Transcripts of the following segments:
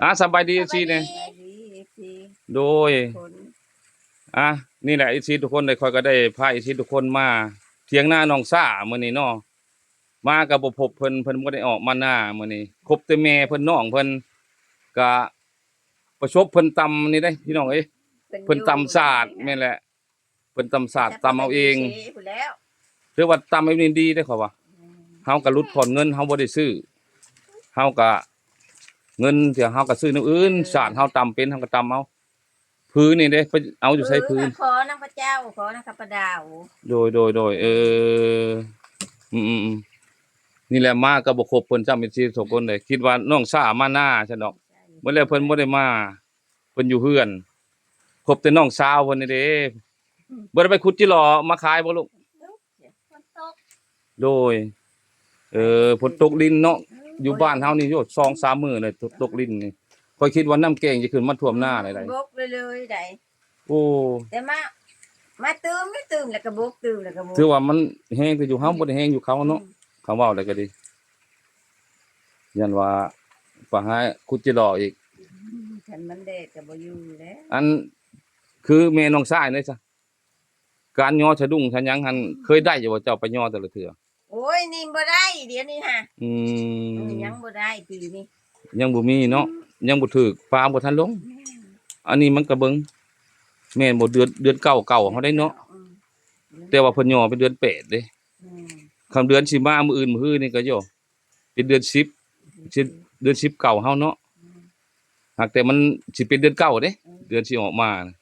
ອ່າ ສະບາຍດີ ເອັຟຊີ ແດ່ ສະບາຍດີ ເອັຟຊີ ໂດຍ ທຸກຄົນ ອ່າ ນີ້ແຫຼະ ເອັຟຊີ ທຸກຄົນເດ້ ຂ້ອຍກໍໄດ້ພາ ເອັຟຊີ ທຸກຄົນມາຖຽງນານ້ອງສາມື້ນີ້ເນາະ ມາກໍບໍ່ພົບເພິ່ນ ເພິ່ນບໍ່ໄດ້ອອກມານາມື້ນີ້ ພົບແຕ່ແມ່ເພິ່ນ ນ້ອງເພິ່ນ ກະປະສົບເພິ່ນຕຳນີ້ເດ້ພີ່ນ້ອງເອີຍ ເພິ່ນຕຳສາດ ແມ່ນແຫຼະ ເພິ່ນຕຳສາດຕຳເອົາເອງ ແຕ່ເພິ່ນໄດ້ຢູ່ເຊພຸ້ນແລ້ວ ຖືວ່າຕຳແບບນີ້ດີເດ້ຂ້ອຍວ່າ ອືມ ເຮົາກໍຫຼຸດຜ່ອນເງິນ ເຮົາບໍ່ໄດ້ຊື້ ເຮົາກໍ ເງິນທີ່ເຮົາກໍຊື້ແນວອື່ນ ອືມ ສາດເຮົາຕຳເປັນ ເຮົາກໍຕຳເອົາ ຜືນີ້ເດ້ ໄປເອົາຢູ່ໃສຜື ຜືກໍຂໍນຳພະເຈົ້າ ຂໍນຳຂ້າພະດາວ ໂດຍ ໂດຍ ໂດຍ ເອີ ອືມໆໆ ນີ້ແຫຼະ ມາກໍບໍ່ຄົບເພິ່ນຊ້ຳ ເອັຟຊີ ທຸກຄົນເດ້ ຄິດວ່ານ້ອງສາມານາຊັ້ນດອກ ມື້ແລກເພິ່ນບໍ່ໄດ້ມາ ເພິ່ນຢູ່ເຮືອນ ຄົບແຕ່ນ້ອງສາວເພິ່ນນີ້ເດ້ ອືມ ບໍ່ໄດ້ໄປຂຸດຈິຫຼໍ່ມາຂາຍບໍ່ລູກ? ຝົນຕົກ ໂດຍ ເອີ ຝົນຕົກລິນເນາະ ເອີ ຢູ່ບ້ານເຮົານີ້ ໂອ້ ສອງສາມມື້ເລີຍ ຕົກລິນນີ້ ຂ້ອຍຄິດວ່ານ້ຳແກງຈະຂຶ້ນມາຖ້ວມນາໄດ້ ບົກເລີຍໆ ໄດ້ ໂອ້ ແຕ່ມາ ມາຕື່ມ ຕື່ມແລ້ວກໍບົກ ຕື່ມແລ້ວກໍບົກ ຖືວ່າມັນແຮງແຕ່ຢູ່ເຮົາ ອືມ ບໍ່ໄດ້ແຮງຢູ່ເຂົາເນາະ ອືມ ເຂົາເວົ້າແລ້ວກໍດີ ຢ້ານວ່າໄປຫາຂຸດຈິຫຼໍ່ອີກ ອືມ ຄັນມັນແດດກໍບໍ່ຢູ່ແລ້ວ ອັນ ຄືແມ່ນ້ອງຊາຍເດ້ຊະ ການຍໍສະດຸ້ງສະຫຍັງຫັ້ນ ອືມ ເຄີຍໄດ້ຢູ່ບໍ່ ເຈົ້າໄປຍໍແຕ່ລະເທື່ອ? ໂອ້ຍ ນີ້ບໍ່ໄດ້ ດຽວນີ້ຫະ ອືມ ເອີ ຍັງບໍ່ໄດ້ປີນີ້ ຍັງບໍ່ມີເນາະ ອືມ ຍັງບໍ່ຖືກ ປາບໍ່ທັນລົງ ແມ່ນ ອັນນີ້ມັນກະເບິ່ງ ແມ່ນບໍ່ ເດືອນ ເດືອນເກົ້າ ເກົ່າເຮົາໄດ້ເນາະ ອືມ ແຕ່ວ່າເພິ່ນຍໍເປັນເດືອນແປດເດ້ ອືມ ຄັນເດືອນຊິມາມື້ອື່ນ ມື້ຮືນີ້ກໍໂຍ ເປັນເດືອນສິບ ເດືອນສິບ ເດືອນສິບເກົ້າເຮົາເນາະ ອືມ ຫາກແຕ່ມັນຊິເປັນເດືອນເກົ້າເດ້ ອືມ ເດືອນຊິອອກມານະ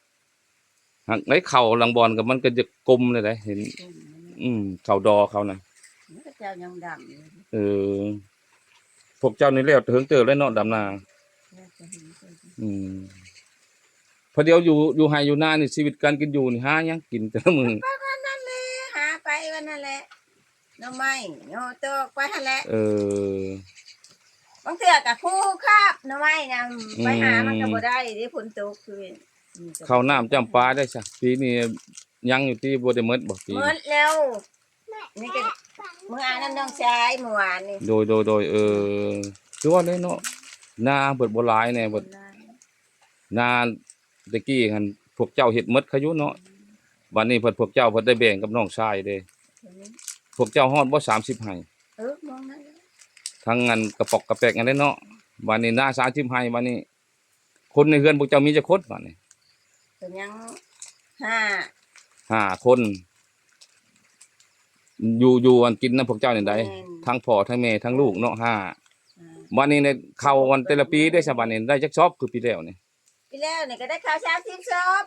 ຫາກໄດ້ເຂົ້າຫຼັງບ່ອນກໍມັນກໍຈະກົມແລ້ວໃດ ເຫັນ ອືມ ເຂົ້າດໍເຂົານະ ເຂົາເຈົ້າຍັງດຳຢູ່ ເອີ ພວກເຈົ້ານີ້ແລ້ວເຖິງເຕີບແລ້ວເນາະ ດຳນາ ແລ້ວຈະເຫັນເຕີບ ອືມ ພໍດຽວຢູ່ ຢູ່ໄຮ່ຢູ່ນານີ້ ຊີວິດການກິນຢູ່ນີ້ ຫາຫຍັງກິນແຕ່ລະມື້? ໄປວັນນັ້ນແຫຼະ ຫາໄປວັນນັ້ນແຫຼະ ໜໍ່ໄມ້ ຫຍໍ້ຕອກໄປຫັ້ນແຫຼະ ເອີ ບາງເທື່ອກໍຄູຄາບໜໍ່ໄມ້ນຳ ອືມ ໄປຫາມັນກໍບໍ່ໄດ້ເດ້ ຝົນຕົກຄື ເຂົ້ານ້ຳຈ້ຳປາໄດ້ຊະ ປີນີ້ຍັງຢູ່ຕິ ບໍ່ໄດ້ໝົດບໍ່ປີນີ້? ໝົດແລ້ວ ນີ້ກໍມື້ອາບນ້ຳນ້ອງຊາຍມື້ວານນີ້ ໂດຍ ໂດຍ ໂດຍ ເອີ ຄືວ່າແຫຼະເນາະ ນາເພິ່ນບໍ່ຫຼາຍແດ່ ເພິ່ນ ນາແຕ່ກີ້ຫັ້ນພວກເຈົ້າເຮັດໝົດຂະຢູ່ເນາະ ບັດນີ້ເພິ່ນ ພວກເຈົ້າເພິ່ນໄດ້ແບ່ງກັບນ້ອງຊາຍເດ້ ພວກເຈົ້າຮອດບໍ່ ສາມສິບໄຮ່? ເອີ ມອງນັ້ນ ທັງອັນກະປ໋ອກກະແປ໋ກຫັ້ນແຫຼະເນາະ ບັດນີ້ນາ ສາມສິບໄຮ່ ບັດນີ້ຄົນໃນເຮືອນພວກເຈົ້າມີຈັກຄົນບັດນີ້? ກໍຍັງຫ້າ ຫ້າຄົນ ຢູ່ ຢູ່ອັນກິນນຳພວກເຈົ້ານີ້ໃດ ແມ່ນ ທັງພໍ່ທັງແມ່ທັງລູກເນາະ ຫ້າ ຫ້າ ບັດນີ້ເຂົ້າອັນແຕ່ລະປີເດ້ຊະ ບັດນີ້ໄດ້ຈັກຊອບຄືປີແລ້ວນີ້? ປີແລ້ວນີ້ກໍໄດ້ເຂົ້າສາມສິບຊອບ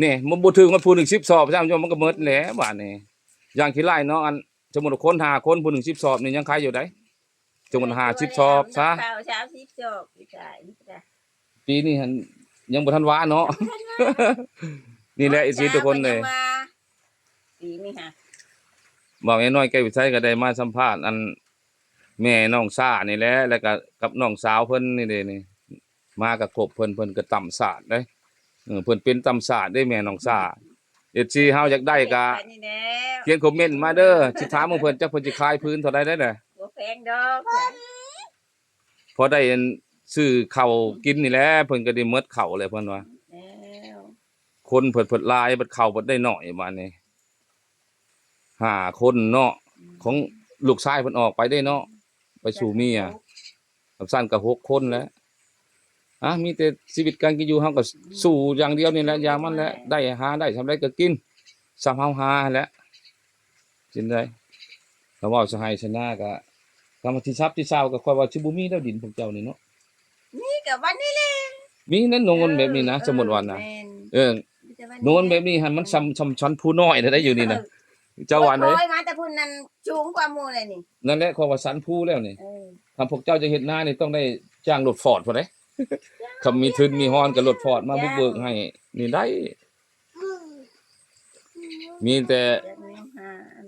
ນີ້ມັນບໍ່ຖືກ ມັນຜູ້ໜຶ່ງສິບຊອບຊ້ຳ ມັນກໍໝົດແຫຼະບາດນີ້ ຢ່າງຂີ້ຮ້າຍເນາະ ອັນ ສົມມຸດຄົນຫ້າຄົນ ຜູ້ໜຶ່ງສິບຊອບນີ້ຍັງໄຄຢູ່ໃດ ສົມມຸດຫ້າສິບຊອບຊະ ເຂົ້າສາມສິບຊອບ ປີກາຍນີ້ກະ ປີນີ້ຫັ້ນຍັງບໍ່ທັນຫວາເນາະ ຍັງບໍ່ທັນຫວາ ນີ້ແຫຼະ ເອັຟຊີ ທຸກຄົນເດ້ ປີນີ້ຫະ ເວົ້ານ້ອຍໆ ແກ້ວວິໄຊກໍໄດ້ມາສຳພາດອັນ ແມ່ນ້ອງຊານີ້ແຫຼະ ແລ້ວກໍກັບນ້ອງສາວເພິ່ນນີ້ເດ້ນີ້ ມາກໍຄົບເພິ່ນ ເພິ່ນກໍຕຳສາດເດ້ ເອີ ເພິ່ນເປັນຕຳສາດເດ້ແມ່ນ້ອງຊາ ເອັຟຊີ ເຮົາຢາກໄດ້ກໍຂຽນຄອມເມັນມາເດີ ຊິຖາມເບິ່ງເພິ່ນ ຈັກເພິ່ນຊິຂາຍພື້ນເທົ່າໃດໄດ໋ນະ ບໍ່ແພງດອກ ພໍໄດ້ອັນຊື້ເຂົ້າກິນນີ້ແຫຼະ ເພິ່ນກໍໄດ້ໝົດເຂົ້າແຫຼະເພິ່ນວ່າ ແລ້ວ ຄົນເພິ່ນ ເພິ່ນຫຼາຍ ບັດເຂົ້າບັດໄດ້ໜ້ອຍບາດນີ້ ຫ້າຄົນເນາະ ອືມ ຂອງລູກຊາຍເພິ່ນອອກໄປເດ້ເນາະ ອືມ ໄປສູ່ເມຍ ຄັນຊັ້ນກໍຫົກຄົນແຫຼະ ອ່າ ມີແຕ່ຊີວິດການກິນຢູ່ ເຮົາກໍ ອືມ ສູ້ຢ່າງດຽວນີ້ແຫຼະ ຢ່າງມັນແຫຼະ ໄດ້ຫາໄດ້ສ່ຳໃດກໍກິນ ສ່ຳເຮົາຫາຫັ້ນແຫຼະ ຈັ່ງໃດ ຖ້າເວົ້າຊະໄຮ່ຊະນາກໍ ຄຳວ່າທີ່ຊັບທີ່ເຊົາ ກໍຂ້ອຍວ່າຊິບໍ່ມີແລ້ວດິນພວກເຈົ້ານີ້ເນາະ ມີກໍວັນນີ້ແຫຼະ ມີແນ່ ໂນນແບບນີ້ນະ ເອີ ສົມມຸດວ່ານະ ແມ່ນ ເອີ ມີແຕ່ວັນນີ້ແຫຼະ ໂນນແບບນີ້ຫັ້ນມັນ ເອີ ສ່ຳ ສ່ຳສັນພູນ້ອຍໄດ້ຢູ່ນີ້ນະ ເອີ ເຈົ້າວ່າໃດ ຂ້ອຍມາແຕ່ພຸ້ນນັ້ນສູງກວ່າໝູ່ເລີຍນີ້ ນັ້ນແຫຼະ ຂ້ອຍວ່າສັນພູແລ້ວນີ້ ເອີ ຄັນພວກເຈົ້າຈະເຮັດນານີ້ຕ້ອງໄດ້ຈ້າງລົດຟອດພຸ້ນເດ້ ຄັນມີທຶນມີຮອນກໍລົດຟອດມາບຸກເບີກໃຫ້ນີ້ໄດ້ ມີແຕ່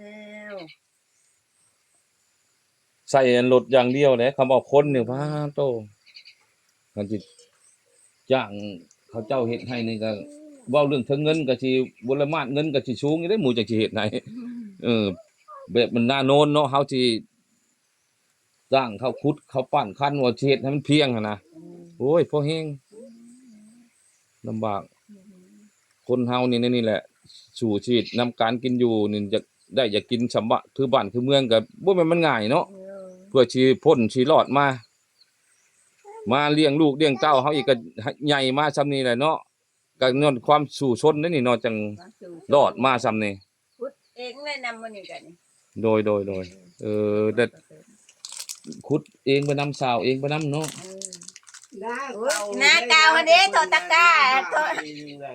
ແລ້ວ ໃຊ້ອັນລົດຢ່າງດຽວແຫຼະ ຄຳວ່າຄົນນີ້ ປາໂຕ ຄັນຊິຈ້າງເຂົາເຈົ້າເຮັດໃຫ້ນີ້ກໍ ເວົ້າເລື່ອງເຖິງເງິນກໍຊິ ມູນລະມາດເງິນກໍຊິສູງຢູ່ເດ້ ໝູ່ຈັ່ງຊິເຮັດໃຫ້ ເອີ ແບບມັນໜ້າໂນນເນາະ ເຮົາຊິຈ້າງເຂົາຂຸດ ເຂົາປັ້ນຄັນ ວ່າຊິເຮັດໃຫ້ມັນພຽງຫັ້ນນະ ອືມ ໂອ້ຍ ພໍແຮງ ອືມ ລຳບາກ ອືມ ຄົນເຮົານີ້ ແນວນີ້ແຫຼະ ສູ້ຊີວິດນຳການກິນຢູ່ນີ້ ຢາກໄດ້ຢາກກິນ ຊຳວະ ຄືບ້ານຄືເມືອງກໍບໍ່ແມ່ນມັນງ່າຍເນາະ ເອີ ເພື່ອຊິພົ້ນຊິລອດມາ ມາລ້ຽງລູກລ້ຽງເຕົ້າເຮົາອີກ ກໍໃຫຍ່ມາຊ່ຳນີ້ແຫຼະເນາະ ກໍຍ້ອນຄວາມສູ້ຊົນໃນນີ້ເນາະ ຈັ່ງ ຄວາມສູ້ຊົນ ລອດມາຊ່ຳນີ້ ຂຸດເອງແຫຼະນຳມື້ນີ້ກໍນີ້ ໂດຍ ໂດຍ ໂດຍ ອືມ ເອີ ແຕ່ຂຸດເອງໄປນຳ ຊາວເອງໄປນຳເນາະ ເອີ ນາເກົ່າ ນາເກົ່າຫັ້ນເດ້ ໂຕຕະກ້າ ໂຕ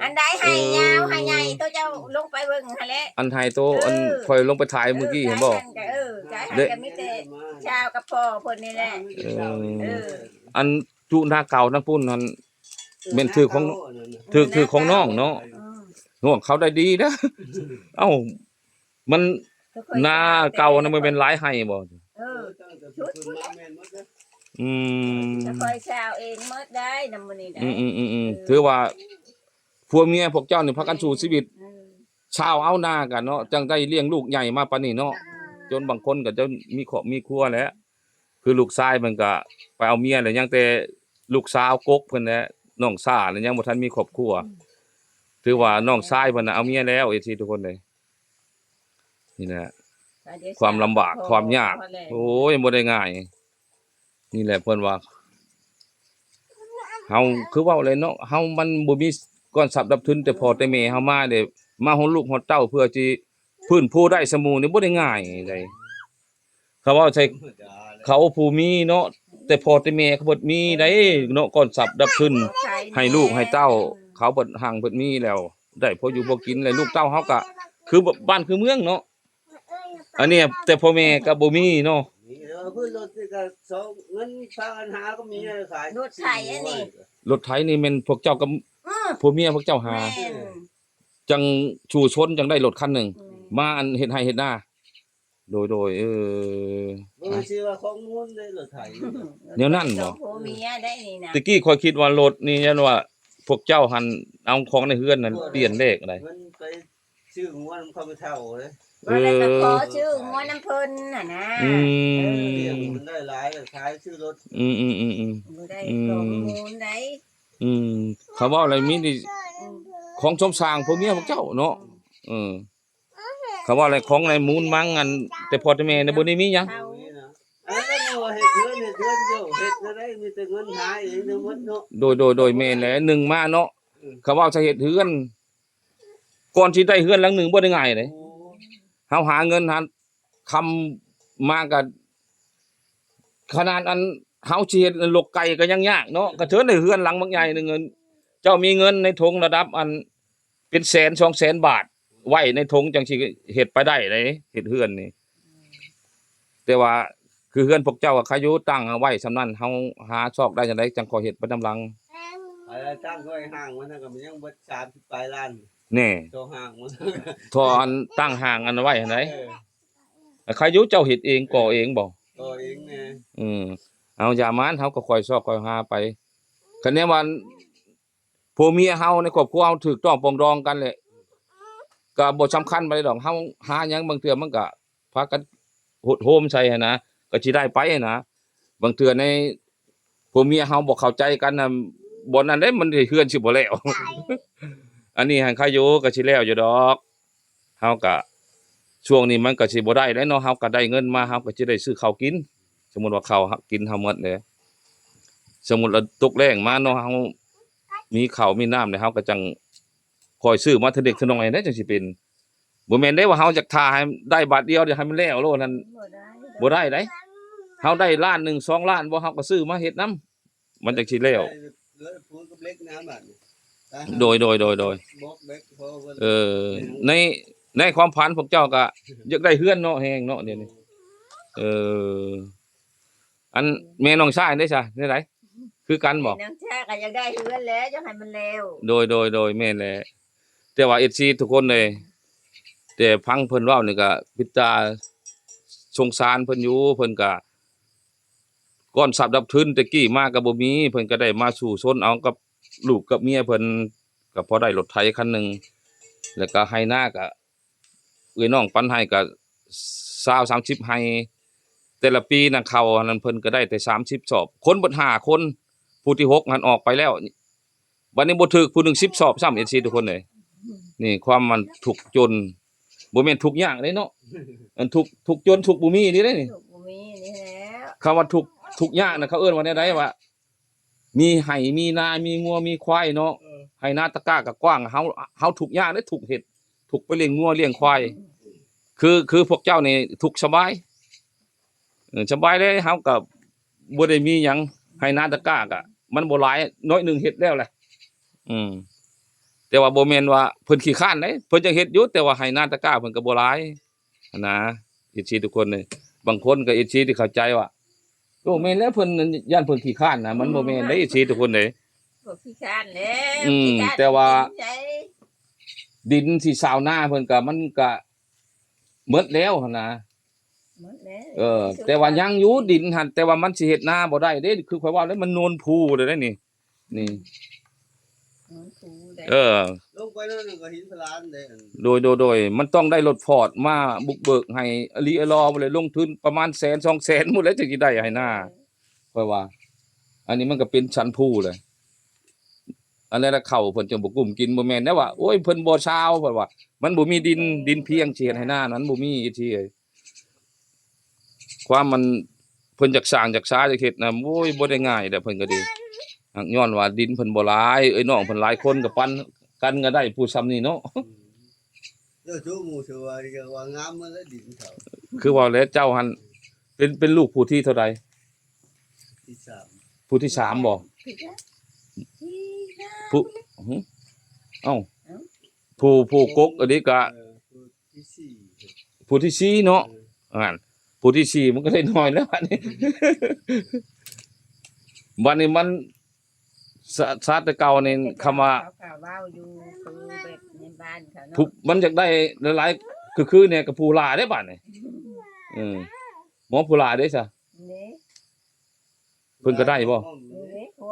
ອັນໃດໄຮ່ຍາວ ເອີ ໄຮ່ໃຫຍ່ ໂຕເຈົ້າລົງໄປເບິ່ງຫັ້ນແຫຼະ ອັນໄຮ່ໂຕ ເອີ ອັນຂ້ອຍລົງໄປຖ່າຍມື້ກີ້ຫັ້ນບໍ່ ເອີ ກໍມີແຕ່ຊາວກັບພໍ່ເພິ່ນນີ້ແຫຼະ ເອີ ເອີ ອັນຈຸນາເກົ່າທາງພຸ້ນຫັ້ນ ແມ່ນຖືກຂອງ ຖືກ ຖືກຂອງນ້ອງເນາະ ອືມ ນ້ອງເຂົາໄດ້ດີເດີ ເອົ້າ ມັນ ນາເກົ່ານະ ມັນແມ່ນຫຼາຍໄຮ່ບໍ່ ເອີ ຊຸດພຸ້ນແຫຼະ ອືມ ຂ້ອຍຊາວເອງໝົດໄດ້ນຳມື້ນີ້ໄດ້ ອືມໆໆ ເອີ ຖືວ່າຜົວເມຍພວກເຈົ້ານີ້ພາກັນສູ້ຊີວິດ ເອີ ຊາວເອົານາກັນເນາະ ຈັ່ງໄດ້ລ້ຽງລູກໃຫຍ່ມາປານນີ້ເນາະ ເອີ ຈົນບາງຄົນກໍຈະມີຄອບມີຄົວແລ້ວ ຄືລູກຊາຍເພິ່ນກໍໄປເອົາເມຍແລ້ວ ຍັງແຕ່ລູກສາວກົກເພິ່ນແຫຼະ ນ້ອງຊາແລ້ວ ຍັງບໍ່ທັນມີຄອບຄົວ ອືມ ຖືວ່ານ້ອງຊາຍເພິ່ນນະເອົາເມຍແລ້ວ ເອັຟຊີ ທຸກຄົນເອີຍ ນີ້ແຫຼະ ຄວາມລຳບາກຄວາມຍາກ ໂອ້ຍ ບໍ່ໄດ້ງ່າຍ ນີ້ແຫຼະເພິ່ນວ່າ ເຮົາຄືເວົ້າແຫຼະເນາະ ເຮົາມັນບໍ່ມີກ້ອນຊັບດັບທຶນ ແຕ່ພໍ່ແຕ່ແມ່ເຮົາມາເດ້ ມາຮອດລູກຮອດເຕົ້າ ເພື່ອຊິຟື້ນຟູໄດ້ສະໝູ່ນີ້ບໍ່ໄດ້ງ່າຍໃດ ເຂົາເວົ້າໃສ່ເຂົາຜູ້ມີເນາະ ແຕ່ພໍ່ແຕ່ແມ່ເຂົາເບິດມີໄດ໋ເນາະ ກ້ອນຊັບດັບທຶນໃຫ້ລູກໃຫ້ເຕົ້າ ເຂົາເບິດຮັ່ງເບິດມີແລ້ວ ໄດ້ພໍຢູ່ພໍກິນ ແລະ ລູກເຕົ້າເຮົາກະຄືບ້ານຄືເມືອງເນາະ ອັນນີ້ແຕ່ພໍ່ແມ່ກໍບໍ່ມີເນາະ ມີເດີ ເພິ່ນລົດນີ້ກໍສອງ ເງິນພາກັນຫາກໍມີຂາຍ ລົດໄຖອັນນີ້ ລົດໄຖນີ້ແມ່ນພວກເຈົ້າກັບ ອືມ ຜົວເມຍພວກເຈົ້າຫາ ແມ່ນ ຈັ່ງສູ້ຊົນຈັ່ງໄດ້ລົດຄັນໜຶ່ງ ອືມ ມາອັນເຮັດໄຮ່ເຮັດນາ ໂດຍ ໂດຍ ເອີ ບໍ່ແມ່ນຊິວ່າຂອງມູນເດ້ລົດໄຖ ແນວນັ້ນບໍ່ ຂອງຜົວເມຍໄດ້ນີ້ນະ ຕະກີ້ຂ້ອຍຄິດວ່າລົດນີ້ ຢ້ານວ່າພວກເຈົ້າຫັ້ນເອົາຂອງໃນເຮືອນນັ້ນປ່ຽນເລກໄດ໋ ມັນໄປຊື້ງົວນຳເຂົາໄປເຖົ້າເດ້ ເອີ ວ່າແລ້ວກໍຂໍຊື້ງົວນຳເພິ່ນຫັ້ນນະ ອືມ ເອີ ລ້ຽງມັນໄດ້ຫຼາຍ ຂາຍຊື້ລົດ ອືມໆໆໆ ບໍ່ໄດ້ ອືມ ຂອງມູນໄດ໋ ອືມ ເຂົາເວົ້າແລ້ວມີນີ້ ອືມ ຂອງສົມສ້າງຜົວເມຍພວກເຈົ້າເນາະ ອືມ ເອີ ເຂົາວ່າແຫຼະ ຂອງໃນມູນມັງ ອັນແຕ່ພໍ່ແຕ່ແມ່ໃນບໍ່ໄດ້ມີຫຍັງ ອັນນັ້ນວ່າເຮັດເຮືອນ ເຮັດເຮືອນຢູ່ ເຮັດແນວໃດ ມີແຕ່ເງິນຫາເອງທັງໝົດເນາະ ໂດຍ ໂດຍ ໂດຍ ແມ່ນແຫຼະ ໜຶ່ງມາເນາະ ເອີ ເຂົາເວົ້າຈະເຮັດເຮືອນ ກ່ອນຊິໄດ້ເຮືອນຫຼັງໜຶ່ງບໍ່ໄດ້ງ່າຍເດ້ ໂອ້ ເຮົາຫາເງິນຫາຄຳມາກໍ ຂະໜາດອັນເຮົາຊິເຮັດລົກໄກ່ກໍຍັງຍາກເນາະ ກະເທີນໄດ້ເຮືອນຫຼັງບັກໃຫຍ່ໜຶ່ງ ເຈົ້າມີເງິນໃນຖົງລະດັບອັນເປັນແສນສອງແສນບາດ ໄວ້ໃນຖົງຈັ່ງຊິເຮັດໄປໄດ້ເດ້ ເຮັດເຮືອນນີ້ ແຕ່ວ່າຄືເຮືອນພວກເຈົ້າກໍໃຄຢູ່ ຕັ້ງເອົາໄວ້ສ່ຳນັ້ນ ເຮົາຫາຊອກໄດ້ຈັ່ງໃດຈັ່ງຄ່ອຍເຮັດໄປນຳຫຼັງ ອັນຕັ້ງໄວ້ຫ້າງມັນກໍຍັງເບິດສາມສິບປາຍລ້ານ ແນ່ ຕໍ່ຫ້າງມັນ ທໍ່ອັນຕັ້ງຫ້າງອັນໄວ້ຫັ້ນໃດ ເອີ ໃຄຢູ່ເຈົ້າເຮັດເອງກໍ່ເອງບໍ່ ກໍ່ເອງແນ່ ອືມ ເອົາຢ່າມານ ເຮົາກໍຄ່ອຍຊອກຄ່ອຍຫາໄປ ຄັນແນວວ່າ ຜົວເມຍເຮົາໃນຄອບຄົວເຮົາຖືກຕ້ອງປອງດອງກັນແຫຼະ ກໍບໍ່ສຳຄັນປານໃດດອກ ເຮົາຫາຫຍັງບາງເທື່ອມັນກໍພາກັນໂຫດໂຮມໃສ່ຫັ້ນນະ ກໍຊິໄດ້ໄປຫັ້ນນະ ບາງເທື່ອໃນຜົວເມຍເຮົາບໍ່ເຂົ້າໃຈກັນນະ ບ່ອນນັ້ນແຫຼະມັນເຮືອນຊິບໍ່ແລ້ວ ອັນນີ້ຫັ້ນໃຄຢູ່ ກໍຊິແລ້ວຢູ່ດອກ ເຮົາກະ ຊ່ວງນີ້ມັນກະຊິບໍ່ໄດ້ແລ້ວເນາະ ເຮົາກະໄດ້ເງິນມາ ເຮົາກະຊິໄດ້ຊື້ເຂົ້າກິນ ສົມມຸດວ່າເຂົ້າກິນເຮົາໝົດແລ້ວ ສົມມຸດວ່າຕົກແລ້ງມາເນາະ ເຮົາມີເຂົ້າມີນ້ຳແລ້ວ ເຮົາກະຈັ່ງຄ່ອຍຊື້ມາເທື່ອເລັກເທື່ອນ້ອຍແລ້ວຈັ່ງຊິເປັນ ບໍ່ແມ່ນເດ້ວ່າເຮົາຢາກຖ້າໃຫ້ໄດ້ບາດດຽວ ດຽວໃຫ້ມັນແລ້ວໂລດຫັ້ນ ບໍ່ໄດ້ ບໍ່ໄດ້ໃດ ເຮົາໄດ້ລ້ານໜຶ່ງ ສອງລ້ານບໍ່ ເຮົາກະຊື້ມາເຮັດນຳ ມັນຈັ່ງຊິແລ້ວ ເອີ ປູນກັບເຫຼັກນະບາດນີ້ ໂດຍ ໂດຍ ໂດຍ ໂດຍ ບອກເຫຼັກພໍເພິ່ນ ເອີ ໃນ ໃນຄວາມຝັນພວກເຈົ້າກະຢາກໄດ້ເຮືອນເນາະ ແຮງເນາະ ດຽວນີ້ ເອີ ອັນແມ່ນ້ອງຊາຍເດ້ຊະ ແນວໃດ ຄືກັນບໍ່ ແມ່ນ້ອງຊາຍກໍຢາກໄດ້ເຮືອນແຫຼະ ຢາກໃຫ້ມັນແລ້ວ ໂດຍ ໂດຍ ໂດຍ ແມ່ນແຫຼະ ແຕ່ວ່າ ເອັຟຊີ ທຸກຄົນເລີຍ ແຕ່ຟັງເພິ່ນເວົ້ານີ້ກະເປັນຕາສົງສານເພິ່ນຢູ່ ເພິ່ນກະ ກ້ອນຊັບດັບທຶນແຕ່ກີ້ມາກໍບໍ່ມີ ເພິ່ນກໍໄດ້ມາສູ້ຊົນເອົາກັບລູກກັບເມຍເພິ່ນ ກໍພໍໄດ້ລົດໄຖຄັນໜຶ່ງ ແລ້ວກໍໄຮ່ນາກໍເອື້ອຍນ້ອງປັນໃຫ້ກໍຊາວ ສາມສິບໄຮ່ ແຕ່ລະປີນະ ເຂົ້າຫັ້ນເພິ່ນກໍໄດ້ແຕ່ສາມສິບສອບ ຄົນເບິດຫ້າຄົນ ຜູ້ທີຫົກຫັ້ນອອກໄປແລ້ວ ບັດນີ້ບໍ່ຖືກຜູ້ໜຶ່ງສິບສອບຊ້ຳ ເອັຟຊີ ທຸກຄົນເອີຍ. ນີ້ຄວາມມັນທຸກຈົນ ບໍ່ແມ່ນທຸກຍາກເດ້ເນາະ ອັນທຸກ ທຸກຈົນ ທຸກບໍ່ມີນີ້ເດ້ນີ້. ທຸກບໍ່ມີນີ້ແລ້ວ ຄຳວ່າທຸກ ທຸກຍາກນະ ເຂົາເອີ້ນວ່າແນວໃດ ວ່າມີໄຮ່ມີນາ ມີງົວມີຄວາຍເນາະ. ເອີ ໄຮ່ນາຕະກ້າກໍກວ້າງ ເຮົາ ເຮົາທຸກຍາກເດ້ ທຸກເຮັດ ທຸກໄປລ້ຽງງົວລ້ຽງຄວາຍ. ຄື ຄືພວກເຈົ້ານີ້ທຸກສະບາຍ ເອີ ສະບາຍເດ້ ເຮົາກໍບໍ່ໄດ້ມີຫຍັງ ໄຮ່ນາຕະກ້າກໍມັນບໍ່ຫຼາຍ ໜ້ອຍໜຶ່ງເຮັດແລ້ວແຫຼະ. ອືມ ແຕ່ວ່າບໍ່ແມ່ນວ່າເພິ່ນຂີ້ຄ້ານເດ້ ເພິ່ນຍັງເຮັດຢູ່ ແຕ່ວ່າໄຮ່ນາຕະກ້າເພິ່ນກໍບໍ່ຫຼາຍຫັ້ນນະ ເອັຟຊີ ທຸກຄົນເອີຍ. ບາງຄົນກໍ ເອັຟຊີ ທີ່ເຂົ້າໃຈວ່າ ໂອ້ ແມ່ນແລ້ວ ເພິ່ນຢ້ານເພິ່ນຂີ້ຄ້ານນະ ມັນບໍ່ແມ່ນເດ້ ເອັຟຊີ ທຸກຄົນເອີຍ. ບໍ່ຂີ້ຄ້ານແລ້ວ ອືມ ຂີ້ຄ້ານ ແຕ່ວ່າ ເປັນໃຈ ດິນທີ່ຊາວນາເພິ່ນກໍ ມັນກໍໝົດແລ້ວຫັ້ນນະ. ໝົດແລ້ວ ເອີ ແຕ່ວ່າຍັງຢູ່ດິນຫັ້ນ ແຕ່ວ່າມັນຊິເຮັດນາບໍ່ໄດ້ເດ້ ຄືຂ້ອຍເວົ້າແລ້ວ ມັນໂນນພູເດ້ນີ້ ນີ້ ໂນນພູເດ້ ເອີ ລົງໄປໜ້ອຍໜຶ່ງກໍຫີນພະລານເດ້. ໂດຍ ໂດຍ ໂດຍ ມັນຕ້ອງໄດ້ລົດຟອດມາບຸກເບີກໃຫ້ອີ່ຫຼີອີ່ຫຼໍ່ພຸ້ນແຫຼະ ລົງທຶນປະມານແສນສອງແສນພຸ້ນແຫຼະ ຈຶ່ງຊິໄດ້ໄຮ່ນາ ເອີ ຂ້ອຍວ່າ. ອັນນີ້ມັນກໍເປັນສັນພູເລີຍ ອັນນັ້ນລະເຂົ້າເພິ່ນຈຶ່ງບໍ່ກຸ້ມກິນ ບໍ່ແມ່ນແນວວ່າ ໂອ້ຍ ເພິ່ນບໍ່ຊາວ ເພິ່ນວ່າ ມັນບໍ່ມີດິນ ເອີ ດິນພຽງຊິເຮັດໄຮ່ນານັ້ນ ມັນບໍ່ມີ ເອັຟຊີ ເອີຍ. ຄວາມມັນ ເພິ່ນຢາກສ້າງຢາກສາຢາກເຮັດນະ ໂອ້ຍ ບໍ່ໄດ້ງ່າຍເດ້ ເພິ່ນກໍດີ ຫາກຍ້ອນວ່າດິນເພິ່ນບໍ່ຫຼາຍ ເອີຍ ນ້ອງເພິ່ນຫຼາຍຄົນກໍປັນກັນກໍໄດ້ຜູ້ຊ່ຳນີ້ເນາະ. ອືມ ເຈົ້າໂຈໝູ່ເຊື່ອວ່າ ວ່າງາມໝົດແລ້ວດິນເຂົາ ຄືວ່າແລ້ວ ເຈົ້າຫັ້ນເປັນ ເປັນລູກຜູ້ທີເທົ່າໃດ? ທີສາມ ຜູ້ທີສາມບໍ່? ຜູ້ ຫຶ? ເອົ້າ ເອົ້າ ຜູ້ ຜູ້ກົກອັນນີ້ກະ ເອີ ຜູ້ທີສີ່ ຜູ້ທີສີ່ເນາະ ເອີ ຫັ້ນ ຜູ້ທີສີ່ມັນກໍໄດ້ໜ້ອຍແລ້ວບັດນີ້ ບັດນີ້ມັນ ຊາ ຊາດແຕ່ເກົ່ານີ້ ແຕ່ ຄຳວ່າ ເຂົາກໍເວົ້າຢູ່ ຄືແບບໃນບ້ານເຂົາເນາະ ຜູ້ ມັນຢາກໄດ້ຫຼາຍໆ ຄືໆ ແດ່ກັບຜູ້ຫຼ້າເດ້ບັດນີ້ ເອີ ໝໍຜູ້ຫຼ້າເດ້ຊະ ເດ້ ເພິ່ນກໍໄດ້ບໍ່?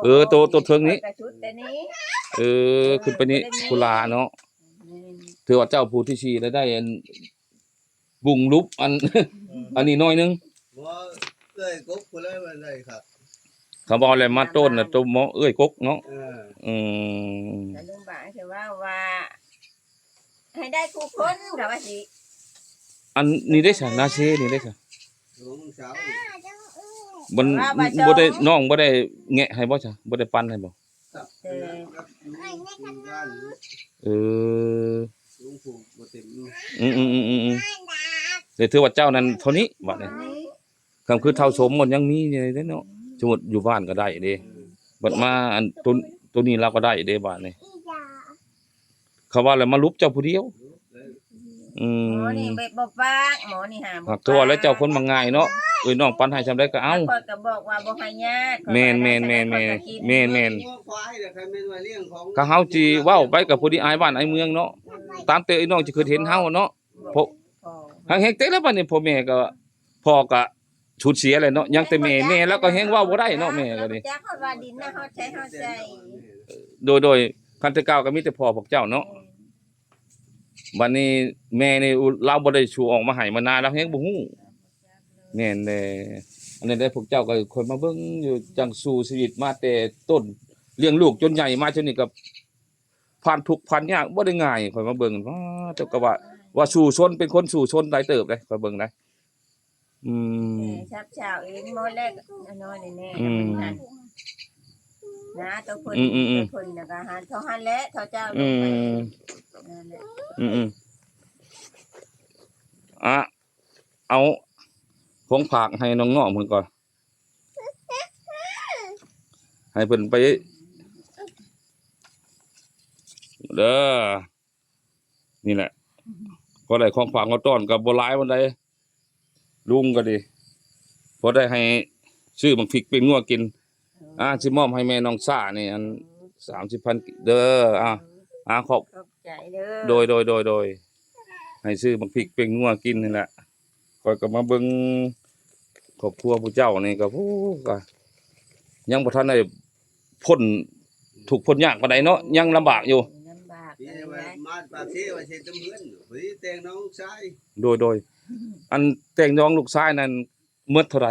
ເອີ ໂຕ ໂຕເທິງນີ້ ເອີ ຂຶ້ນໄປນີ້ ຜູ້ຫຼ້າເນາະ ແມ່ນ ຖືວ່າເຈົ້າຜູ້ທີສີ່ ແລ້ວໄດ້ອັນ ບຸງລຸບອັນ ເອີ ອັນນີ້ໜ້ອຍໜຶ່ງ ບໍ່ ເອື້ອຍກົກຜູ້ໃດມັນໄດ້ຄັກ ເຂົາເວົ້າແລ້ວມາຕົ້ນນະ ໂຕໝໍເອື້ອຍກົກເນາະ ເອີ ອືມ ແຕ່ລຸງບາງຊິເວົ້າວ່າ ໃຫ້ໄດ້ຄູ່ຄົນ ກໍວ່າຊິ ອັນນີ້ເດ້ຊະ ນາເຊນີ້ເດ້ຊະ ຂອງສາວນີ້ ມັນ ວ່າ ວ່າ ບໍ່ໄດ້ ນ້ອງບໍ່ໄດ້ແງະໃຫ້ບໍ່ຊະ ບໍ່ໄດ້ປັ່ນໃຫ້ບໍ່? ເອີ ອືມ ແຕ່ຖືວ່າເຈົ້ານັ້ນເທົ່ານີ້ບາດນີ້ ຄັນຄືເຖົ້າສົມມັນຍັງມີຢູ່ເດ້ເນາະ ສົມມຸດຢູ່ບ້ານກໍໄດ້ເດ້ ບັດມາອັນໂຕ ໂຕນີ້ລາວກໍໄດ້ເດ້ບາດນີ້ ເຂົາວ່າແລ້ວມາຫຼຸບເຈົ້າຜູ້ດຽວ ອືມ ໝໍນີ້ແບບບໍ່ປາກ ໝໍນີ້ຫາບໍ່ປາກ ຄືວ່າແລ້ວເຈົ້າຄົນມັກງ່າຍເນາະ ເອີຍ ນ້ອງປັນໃຫ້ຊ່ຳໃດກໍເອົາ ຂ້ອຍກໍບອກວ່າບໍ່ໃຫ້ຍາກ ແມ່ນໆໆໆ ຂ້ອຍວ່າໄດ້ຊ່ຳໃດກໍກິນ ແມ່ນໆ ງົວຄວາຍນະ ຄັນແມ່ນວ່າລ້ຽງຂອງ ຄັນເຮົາຊິເວົ້າໄປກໍພໍດີອາຍບ້ານອາຍເມືອງເນາະ ຕາມແຕ່ເອື້ອຍນ້ອງຈະຄິດເຫັນເຮົາເນາະ ເພາະ ພໍ່ ຫາກແຮງແຕ່ລະບັດນີ້ ພໍ່ແມ່ກໍ ພໍ່ກໍສູນເສຍແລ້ວເນາະ ຍັງແຕ່ແມ່ ແມ່ລາວກໍແຮງເວົ້າບໍ່ໄດ້ເນາະ ແມ່ກໍດີ ຈັກຮອດວ່າດິນນະຮອດໃສຮອດໃສ ໂດຍ ໂດຍ ຄັນແຕ່ເກົ່າກໍມີແຕ່ພໍ່ພວກເຈົ້າເນາະ ແມ່ນ ບັດນີ້ແມ່ນີ້ລາວບໍ່ໄດ້ສູ່ອອກມາໄຮ່ມານາ ລາວແຮງບໍ່ຮູ້ ແມ່ນແຫຼະ ອັນນັ້ນແຫຼະ ພວກເຈົ້າກໍຄ່ອຍມາເບິ່ງຢູ່ ຈັ່ງສູ້ຊີວິດມາແຕ່ຕົ້ນ ລ້ຽງລູກຈົນໃຫຍ່ມາຈົນນີ້ກໍ ຜ່ານທຸກຜ່ານຍາກບໍ່ໄດ້ງ່າຍ ຂ້ອຍມາເບິ່ງ ວ້າ ເຈົ້າກໍວ່າ ວ່າສູ້ຊົນ ເປັນຄົນສູ້ຊົນຫຼາຍເຕີບເດ້ ຂ້ອຍເບິ່ງໄດ ອືມ ແຕ່ຊາບຊາວເອງໝົດແລ້ວ ນ້ອຍໆ ນີ້ແນ່ ອືມ ນະ ຕົວເພິ່ນ ອືມໆໆ ຕົວເພິ່ນນະກໍຫັ້ນ ເທົ່າຫັ້ນແຫຼະ ເທົ່າເຈົ້າ ອືມ ລົງໄປ ນັ້ນແຫຼະ ອືມໆ ອະ ເອົາຂອງຝາກໃຫ້ນ້ອງໆເພິ່ນກ່ອນ ໃຫ້ເພິ່ນໄປເດີ ນີ້ແຫຼະ ພໍໄດ້ຂອງຝາກມາຕ້ອນກໍບໍ່ຫຼາຍປານໃດ ລຸງກໍດີ ພໍໄດ້ໃຫ້ຊື້ໝາກພິກເປັນງົວກິນ ເອີ ອ່າ ຊິມອບໃຫ້ແມ່ນ້ອງຊານີ້ ອັນ ເອີ ສາມສິບພັນເດີ ອ່າ ເອີ ອ່າ ຂອບ ຂອບໃຈເດີ ໂດຍ ໂດຍ ໂດຍ ໂດຍ ໃຫ້ຊື້ໝາກພິກເປັນງົວກິນນີ້ແຫຼະ ຂ້ອຍກໍມາເບິ່ງຄອບຄົວຜູ້ເຈົ້ານີ້ກໍ ໂອ້ ກໍຍັງບໍ່ທັນໄດ້ພົ້ນທຸກພົ້ນຍາກປານໃດເນາະ ຍັງລຳບາກຢູ່ ລຳບາກ ປີນີ້ວ່າມາປາກເຊວ່າຊິເຮັດເຮືອນ ພໍດີແຕ່ງນ້ອງລູກຊາຍ ໂດຍ ໂດຍ ອັນແຕ່ງນ້ອງລູກຊາຍນັ້ນ ໝົດເທົ່າໃດ?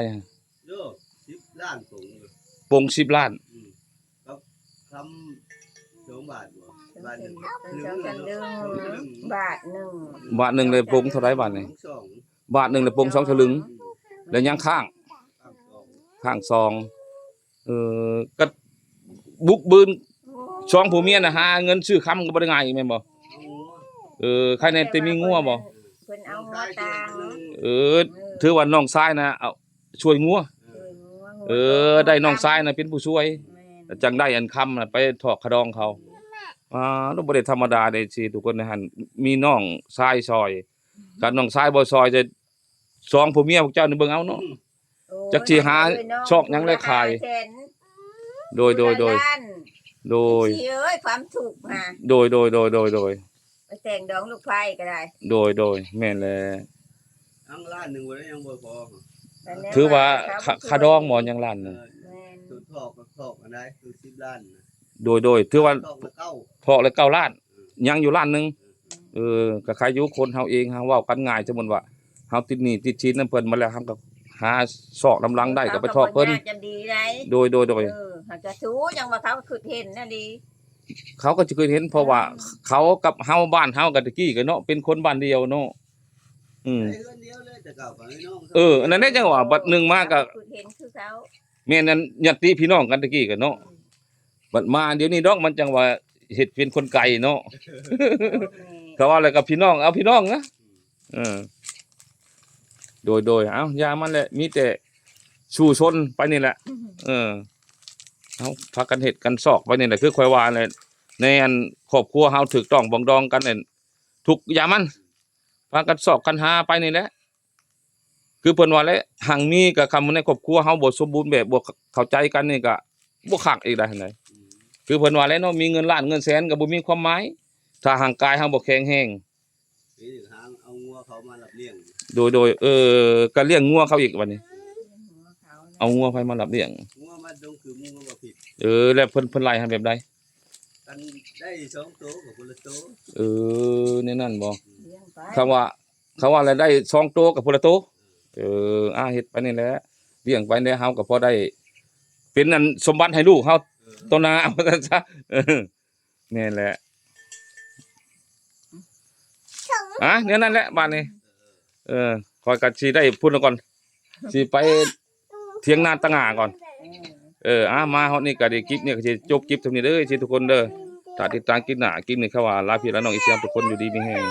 ໂອ້ ສິບລ້ານ ປົງ ປົງສິບລ້ານ ອືມ ສອງບາດບໍ່? ບາດໜຶ່ງ ສອງສະລຶງ ສອງສະລຶງ ບາດໜຶ່ງ ບາດໜຶ່ງເລີຍປົງເທົ່າໃດບາດນີ້? ສອງ ບາດໜຶ່ງເລີຍປົງສອງສະລຶງ ອືມ ແລ້ວຍັງຄ້າງ ຄ້າງສອງ ຄ້າງສອງ ເອີ ກໍບຸກບືນ ໂອ້ຍ ສອງຜົວເມຍນະ ຫາເງິນຊື້ຄຳກໍບໍ່ໄດ້ງ່າຍອີກແມ່ນບໍ່? ໂອ້ຍ ເອີ ໃຄແນ່ແຕ່ມີງົວບໍ່? ເພິ່ນເອົາງົວຕາງ ເອີ ເອີ ຖືວ່ານ້ອງຊາຍນະ ເອົາ ຊ່ວຍງົວ ເອີ ຊ່ວຍງົວ ເອີ ງົວຕາງ ໄດ້ນ້ອງຊາຍນະເປັນຜູ້ຊ່ວຍ ແມ່ນ ຈັ່ງໄດ້ອັນຄຳນະໄປຖອກຂະດອງເຂົາ ອືມ ອ່າ ບໍ່ໄດ້ທຳມະດາເດ້ ຊິທຸກຄົນໃນຫັ້ນ ມີນ້ອງຊາຍຊ່ອຍ ຄັນນ້ອງຊາຍບໍ່ຊ່ອຍ ຈະສອງຜົວເມຍພວກເຈົ້ານີ້ເບິ່ງເອົາເນາະ ໂອ້ຍ ຈັກຊິຫາຊອກຫຍັງແລະຂາຍ ຫ້າແສນ ໂດຍ ໂດຍ ໂດຍ ໂດຍ ເອີຍ ຄວາມທຸກຫາ ໂດຍ ໂດຍ ໂດຍ ໂດຍ ໂດຍ ໄປແຕ່ງດອງລູກໄພ້ກໍໄດ້ ໂດຍ ໂດຍ ແມ່ນແຫຼະ ຍັງລ້ານໜຶ່ງບໍ່ໄດ້ ຍັງບໍ່ພໍ ຖືວ່າຄ່າ ຄ່າດອງບໍ່ ຍັງລ້ານໜຶ່ງ ເອີ ແມ່ນ ຖືກຖອກກໍຖອກອັນໃດ ຖືກສິບລ້ານ ໂດຍ ໂດຍ ຖືວ່າຖອກລະເກົ້າ ຖອກລະເກົ້າລ້ານ ອືມ ຍັງຢູ່ລ້ານໜຶ່ງ ອືມ ເອີ ກໍໃຄຢູ່ຄົນເຮົາເອງ ເຮົາເວົ້າກັນງ່າຍ ສົມມຸດວ່າເຮົາຕິດໜີ້ຕິດສິນນຳເພິ່ນມາແລ້ວ ເຮົາກໍຫາຊອກນຳຫຼັງໄດ້ກໍໄປຖອກເພິ່ນ ເຂົາກໍບໍ່ຍາກຈະດີໃດ ໂດຍ ໂດຍ ໂດຍ ເອີ ຫາກະສູຍັງວ່າເຂົາຄິດເຫັນນະດີ ເຂົາກໍຊິຄິດເຫັນ ເພາະວ່າ ອືມ ເຂົາກັບເຮົາ ບ້ານເຮົາກັນແຕ່ກີ້ກໍເນາະ ເປັນຄົນບ້ານດຽວເນາະ ອືມ ໃນເຮືອນດຽວເລີຍ ແຕ່ເກົ່າກໍນ້ອງ ເອີ ອັນນັ້ນແຫຼະ ຈັ່ງວ່າບັດໜຶ່ງມາກໍ ເຂົາກໍຄິດເຫັນຄືເຂົາ ແມ່ນ ອັນຍາດຕິພີ່ນ້ອງກັນແຕ່ກີ້ກໍເນາະ ອືມ ບັດມາດຽວນີ້ດອກ ມັນຈັ່ງວ່າເຮັດເປັນຄົນໄກເນາະ ແມ່ນ ເຂົາວ່າແລ້ວກໍພີ່ນ້ອງ ເອົາພີ່ນ້ອງນະ ເອີ ໂດຍ ໂດຍ ເອົາ ຢ່າມັນແຫຼະ ມີແຕ່ສູ້ຊົນໄປນີ້ແຫຼະ ອືມ ເອີ ເຮົາພາກັນເຮັດກັນຊອກໄປນີ້ແຫຼະ ຄືຂ້ອຍວ່າແຫຼະ ໃນອັນຄອບຄົວເຮົາຖືກຕ້ອງປອງດອງກັນນັ້ນ ທຸກຢ່າມັນ ພາກັນຊອກກັນຫາໄປນີ້ແຫຼະ ຄືເພິ່ນວ່າແຫຼະ ຮັ່ງມີກໍຄຳໃນຄອບຄົວເຮົາບໍ່ສົມບູນແບບ ບໍ່ເຂົ້າໃຈກັນນີ້ກໍບໍ່ຄັກອີກໄດ໋ຫັ້ນໃດ ອືມ ຄືເພິ່ນວ່າແຫຼະເນາະ ມີເງິນລ້ານເງິນແສນກໍບໍ່ມີຄວາມໝາຍ ຖ້າຮ່າງກາຍເຮົາບໍ່ແຂງແຮງ ນີ້ຫາເອົາງົວເຂົາມາລັບລ້ຽງ ໂດຍ ໂດຍ ເອີ ກໍລ້ຽງງົວເຂົາອີກບັດນີ້ ເອົາງົວໃຜມາລັບລ້ຽງ ງົວມາດົງຄືໝູ່ກໍບໍ່ຜິດ ເອີ ແລ້ວເພິ່ນ ເພິ່ນໄລ່ໃຫ້ແບບໃດ? ຄັນໄດ້ສອງໂຕກໍຄົນລະໂຕ ເອີ ແນວນັ້ນບໍ່? ລ້ຽງໄປ ຄຳວ່າ ເຂົາວ່າລາຍໄດ້ສອງໂຕກັບຜູ້ລະໂຕ ເອີ ອ່າ ເຮັດໄປນີ້ແຫຼະ ລ້ຽງໄປແດ່ ເຮົາກໍພໍໄດ້ເປັນອັນສົມບັດໃຫ້ລູກເຮົາ ເອີ ຕໍ່ໜ້າ ວ່າຊັ້ນຊະ ເອີ ແມ່ນແຫຼະ ອ່າ ແນວນັ້ນແຫຼະບາດນີ້ ເອີ ຂ້ອຍກໍຊິໄດ້ພຸ້ນກ່ອນ ຊິໄປຖຽງນາຕາງ່າກ່ອນ ເອີ ອ່າ ມາຮອດນີ້ກໍໄດ້ ຄລິບນີ້ກໍຊິຈົບຄລິບສ່ຳນີ້ເດີ ເອັຟຊີ ທຸກຄົນເດີ ຖ້າຕິດຕາມຄລິບໜ້າ ຄລິບນີ້ ຄຳວ່າລາພີ່ລານ້ອງ ເອັຟຊີ ທຸກຄົນຢູ່ດີມີແຮງ.